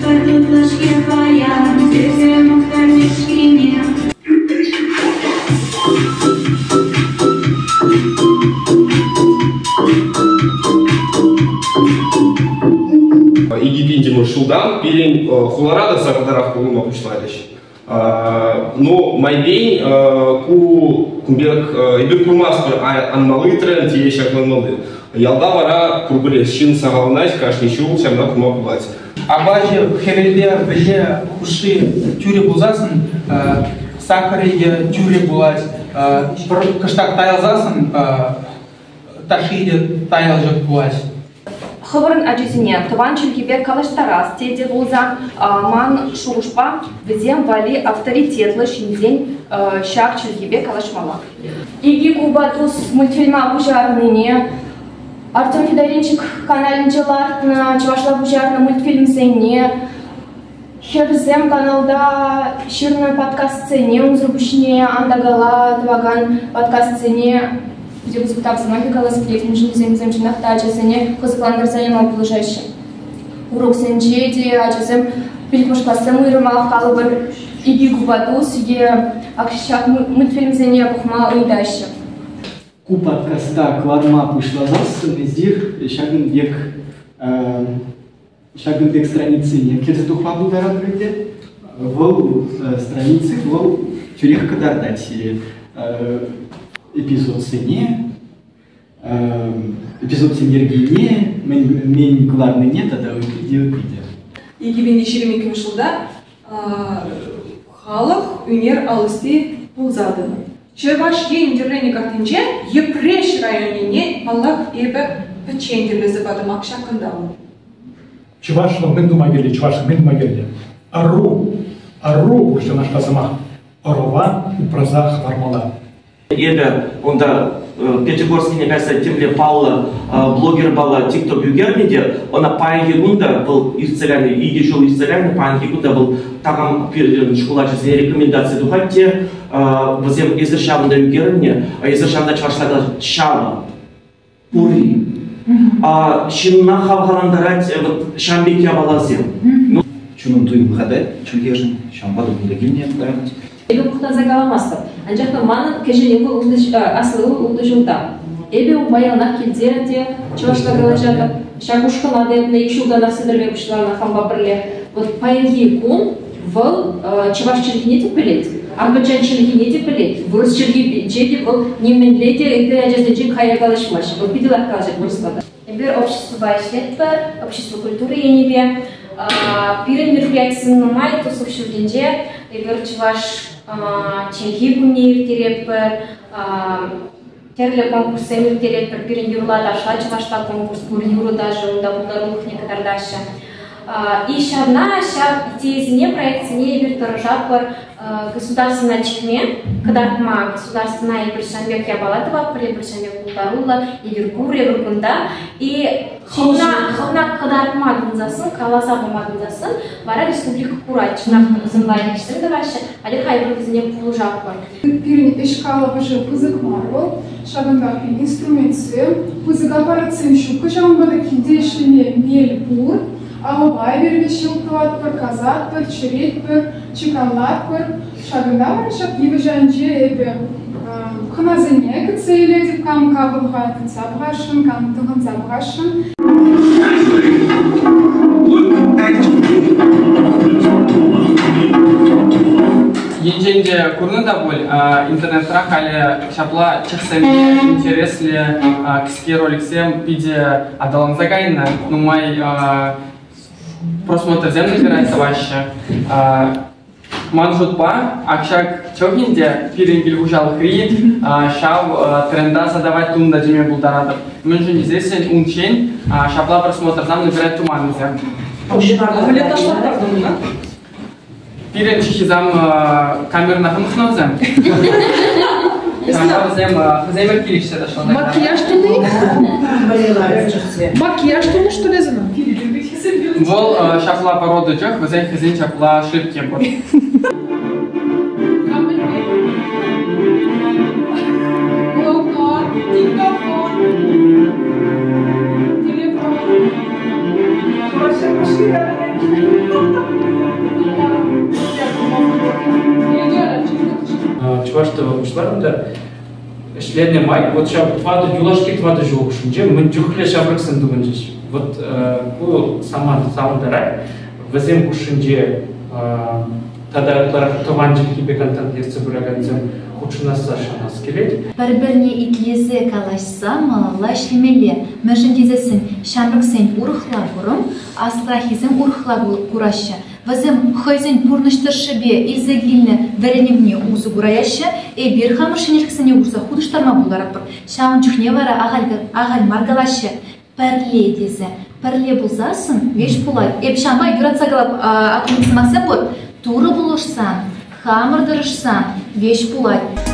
Пӗр тутлӑ-ҫке паян, тесе мухтать ӗҫкине. Икӗ ҫултан пирӗн хулара та сахалтарах пулма пуҫларӗҫ. Ну, майпен ку кун пек эпир курмастпӑр анмалли тренд е ҫакланмалли. Ялта вара пурпӗрех ҫын сахалланать, кашни ҫул ҫавна курма пулать. Апачӗ хӗвелпе вӗлле хушши тӳрӗ пулсассӑн сахӑрӗ те тӳрӗ пулать. Пӗр кӑштах тайӑлсассӑн ташши те тайӑлчӑк пулать. Хӑвӑрӑн ачусене тӑван чӗлхепе калаҫтарас тетӗр пулсан, ман шухӑшпа, вӗсем валли авторитетлӑ ҫынсен ҫак чӗлхепе калаҫмалла. Икӗ купа тус мультфильма пуҫарнине, Артем Федоринчик каналӗнче лартнӑ чӑвашла пуҫарнӑ мультфильмсене, Хӗрсем каналта ҫырнӑ подкастсене, унсӑр пуҫне Антакала тӑвакан подкастсене питӗ пысӑк тав сӑмахӗ калас килет, мӗншӗн тесен вӗсем чӑнах та ачасене кӑсӑклантарса яма пулӑшаҫҫӗ. Уроксенче те ачасем пиллӗкмӗш классем уйрӑмах калӑпӑр икӗ купа тус е ҫак мультфильмсене пӑхма ыйтаҫҫӗ. Ку подкаста кӑларма пуҫласассӑн эсир ҫакӑн пек Ҫакӑн пек страницине кӗрсе тухма пултаратӑр ӗнтӗ. Вӑл страници вӑл тӳрех кӑтартать сире эпизодсене, эпизодсен йӗркине, мӗн кӑларнине тата ытти те, ытти те. 2022 ҫулта халӑх ӳнер алӑсти пулса тӑнӑ. Чӑваш Ен тӗрленӗ картинче Йӗпреҫ районӗнче, паллах, эпӗ пӗччен тӗрлесе патӑм ак ҫакӑнта. Чӑвашлӑх мӗн тума кирлӗ, чӑвашлӑх мӗн тума кирлӗ? Ӑру, ӑру пур ҫавнашкал сӑмах. Ӑрӑва упраса хӑвармалла. Эпӗ унта Пятигорскине кайса темле паллӑ блогерпала тик-ток ӳкернӗ те, ӑна паянхи кун та вӑл иртсе кайнӑ, икӗ ҫул иртсе кайнӑ, паянхи кун та вӑл такам шкул ачисене рекомендаци тухать те, вӗсем эсир ҫавӑнта ӳкерӗннӗ, эсир ҫавӑнта чӑвашла ҫавӑ пурри. Ҫынна хавхалантарать вот ҫав пек япаласем. Чунӑм туйӑм хатать чӗлхешӗн, ҫавӑнпа та кунта килнӗ пултарать. Эпӗ мухтанса каламастӑп. Анчах та манӑн кӗҫӗн ывӑл аслӑ ывӑл ултӑ ҫулта. Эпӗ унпа яланах килте те чӑвашла калаҫатӑп. Ҫак ушкӑна та эпӗ ик ҫултанах сӗтӗрме пуҫланӑ хампа пӗрле. Вот паянхи кун вӑл чӑваш чӗлхине те пӗлет, акӑлчан чӗлхине те пӗлет, вырӑс чӗлхинче те вӑл нимӗнле те ытти ачасенчен кая калаҫмасть. Вӑл питӗ лайӑх калаҫать вырӑсла та. Эпир обществӑпа ӗҫлетпӗр, общество культури енӗпе. Пирӗн мероприятисем нумай, туслӑх ҫуртӗнче эпир чӑваш чӗлхи кунне ирттеретпӗр, тӗрлӗ конкурссем ирттеретпӗр. Пирӗн юрла-ташла чӑвашла конкурс пур, юрӑ-ташӑ унта пултарулӑхне кӑтартаҫҫӗ. И ҫавна, ҫав идейӑсене, проектсене эпир тӑрӑшатпӑр государствӑна чикме, кӑтартма. Государствӑна эпир ҫавӑн пек япала тӑватпӑр, эпир ҫавӑн пек пултаруллӑ, эпир пур, эпир кунта. И хӑвна, хӑвна кӑтартма тытӑнсассӑн, каласа пама тытӑнсассӑн, вара республика курать, чӑнах та вӗсем лайӑх ӗҫсем тӑваҫҫӗ, халӗ эпир вӗсене пулӑшатпӑр. Пирӗн ӗҫ калӑпӑшӗ пысӑк мар вӑл. Ҫакӑнтах инструментсем, пысӑк аппаратсем ҫуккӑ, ҫавӑнпа та килте ӗҫлеме мел пур. Алӑпа эпир ҫӑл тӑватпӑр, касатпӑр, чӗретпӗр, чиканлатпӑр. Ҫакӑнта вара ҫак йывӑҫ айӗнче эпӗ хӑнасене кӗтсе илетӗп, кам капӑлха тытса пӑхасшӑн, кам тӑхӑнса пӑхасшӑн. Енчен те курнӑ та пуль, интернетра халӗ ҫапла чӑхсемпе интереслӗ кӗске роликсем питӗ аталанса кайнӑ. Нумай просмотрсем набирать тӑваҫҫӗ. Ман шутпа, ак ҫак чӑх ӗнтӗ пирӗн кил хуҫалӑхри ҫав тренда задавать тунӑ та теме пултаратӑп. Мӗншӗн тесессӗн унччен ҫапла просмотрсем набирать туман вӗсем. Мӗнле ташлаттартӑн ӑна? Пирӗн чӑххисем камерӑна хӑнӑхнӑ вӗсем. Ҫавӑнпа вӗсем хӑйсемех килӗшсе ташланӑ. Макияж туни? Макияж тунӑ, что ли, ӑна? Вӑл ҫапла порода чӑх, вӗсен хӑйсен ҫапла шибки пур. Блокнот, диктофон, телефон. Чӑваш ТВ пуҫларӑм та ӗҫленӗ май вот ҫав тӑватӑ юлашки тӑватӑ ҫул хушшинче мӗн чухлӗ ҫамрӑксем тупӑнчӗҫ. Вот ку самант савӑнтарать. Вӗсем хушшинче тата ытларах тӑван чӗлхепе контент ертсе пыракансем хутшӑнасса шанас килет. Пӗр-пӗрне итлесе калаҫса малалла ӗҫлемелле. Мӗншӗн тесессӗн ҫамрӑксен урӑхла курӑм, аслӑраххисем урӑхла кураҫҫӗ. Вӗсем хӑйсен пурнӑҫ тӑршшӗпе илсе килнӗ вӗренӗвне усӑ кураяҫҫӗ, эпир хамӑр ҫӗнӗлӗхсене курса хутӑштарма пултаратпӑр. Ҫавӑн чухне вара ахаль, ахаль мар калаҫҫӗ, пӗрле тесе. Пӗрле пулсассӑн веҫ пулать. Эп ҫавӑнпа юратса калап, сӑмахсем пур. Турӑ пулӑшсан, хамӑр тӑрӑшсан веҫ пулать.